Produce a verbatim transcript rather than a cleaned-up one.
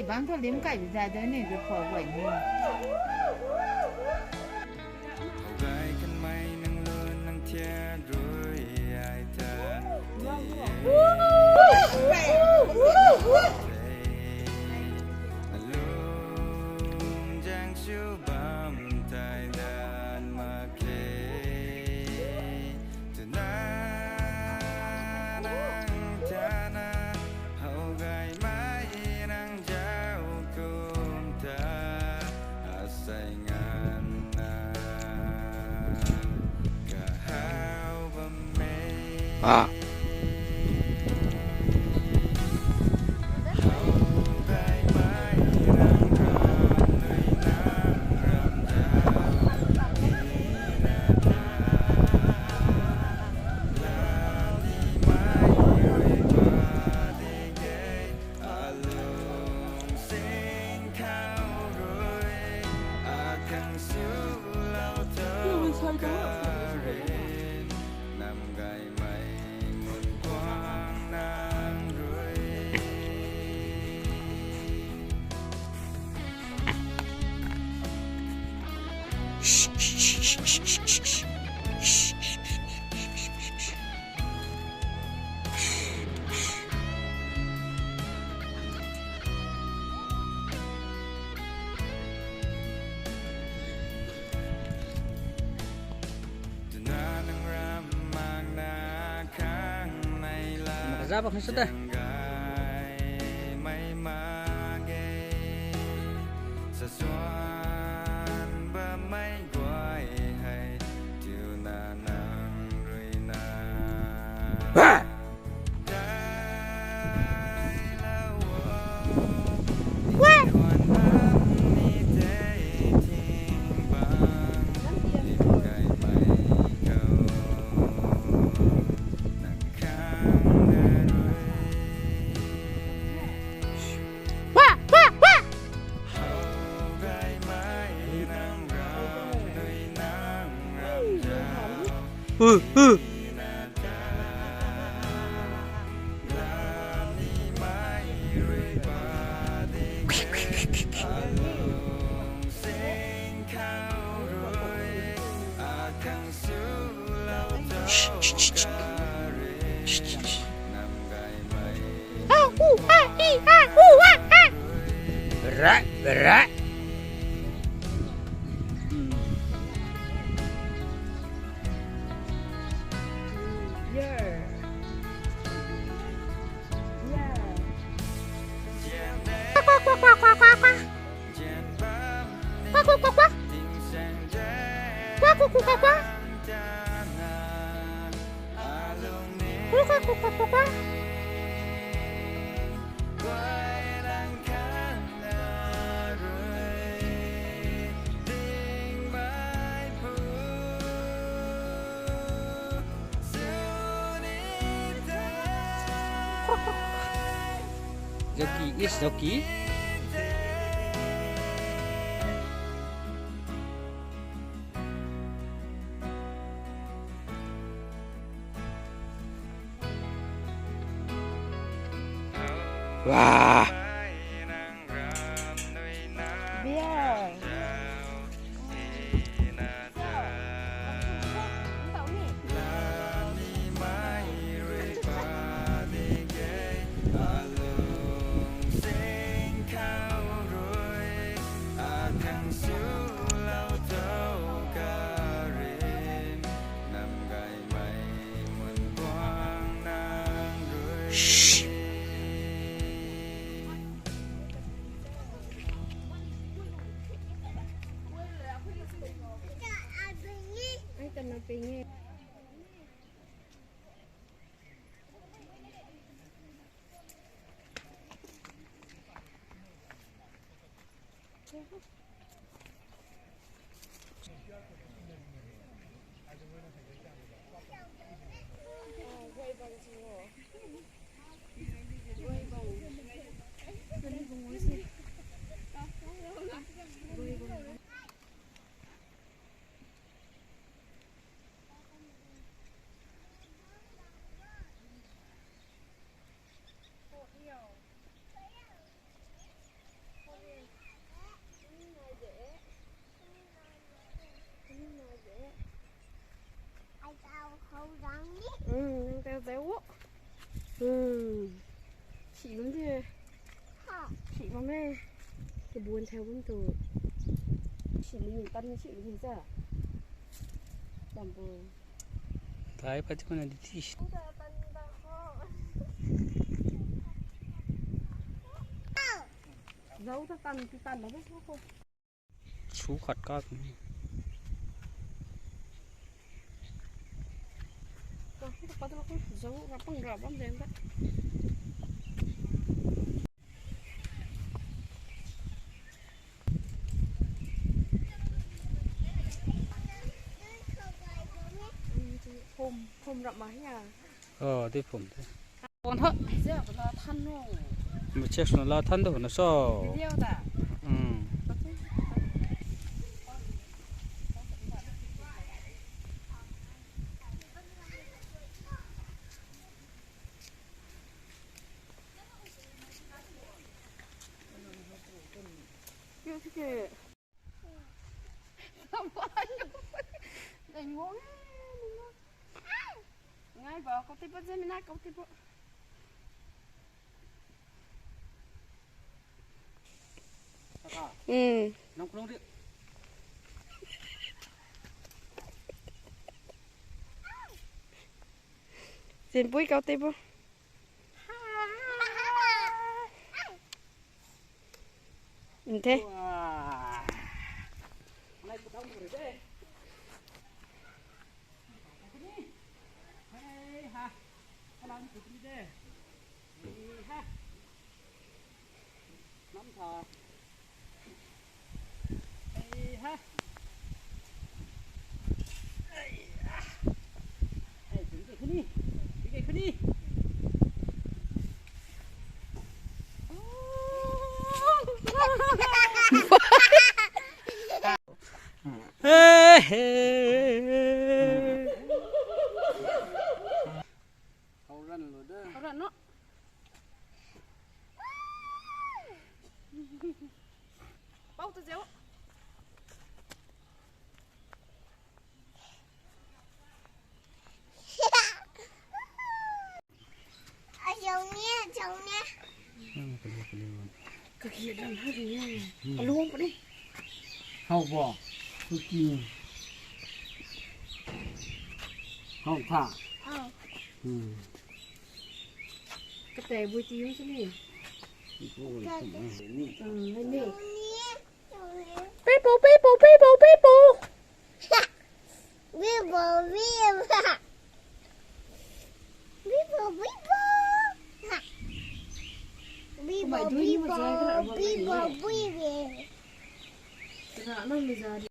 Bang thu lim kai bi zai doi ni, du pho guay ni. Hou gay kanmei nang lun nang thiat rui ai ta. Alung jang sw bam tai dan mak khe. Tuna nang tana, hou gaymei nang zauc kum ta, asei nganvna kahau bam e. Ah. Zap bam sw te. Ra, ra. Zauki is Zauki. Wow. Beer. Mame, kibun thau bam tu. Sini tan sini sa. Bambu. Thai pati mana di ti. Zau ta tan ti tan la ko. Su khat ka tu. Ka hu ta pat la ko. Zau ra pang ra bam den ta. Phum, phum rap ma hia. Oh, di phum te. Kon ho. Zia ko la than no. Mu chest no la than do na so. Video ta. Hmm. Ngai ba, kau tei pat zai mi na, kau tei pat. Kaka. Hmm. Nang kulung di. Zinpui kau tei pat. Nte. Wah. Anai putau ni de. Hei ha. Alang putri de. Hei ha. Nam tha. Hei ha. Hei ha. Hei, tun ke khuni. Tun ke khuni. Hey, hey. Hau ran lo de. Hau ran no. Pau tu zeu. Hau bo. Kuki. Hau tha. Hmm. Kata bui ti yung sini. People, people, people. Bibo, bibo. Bibo, bibo. Bibo, bibo. Bibo, bibo.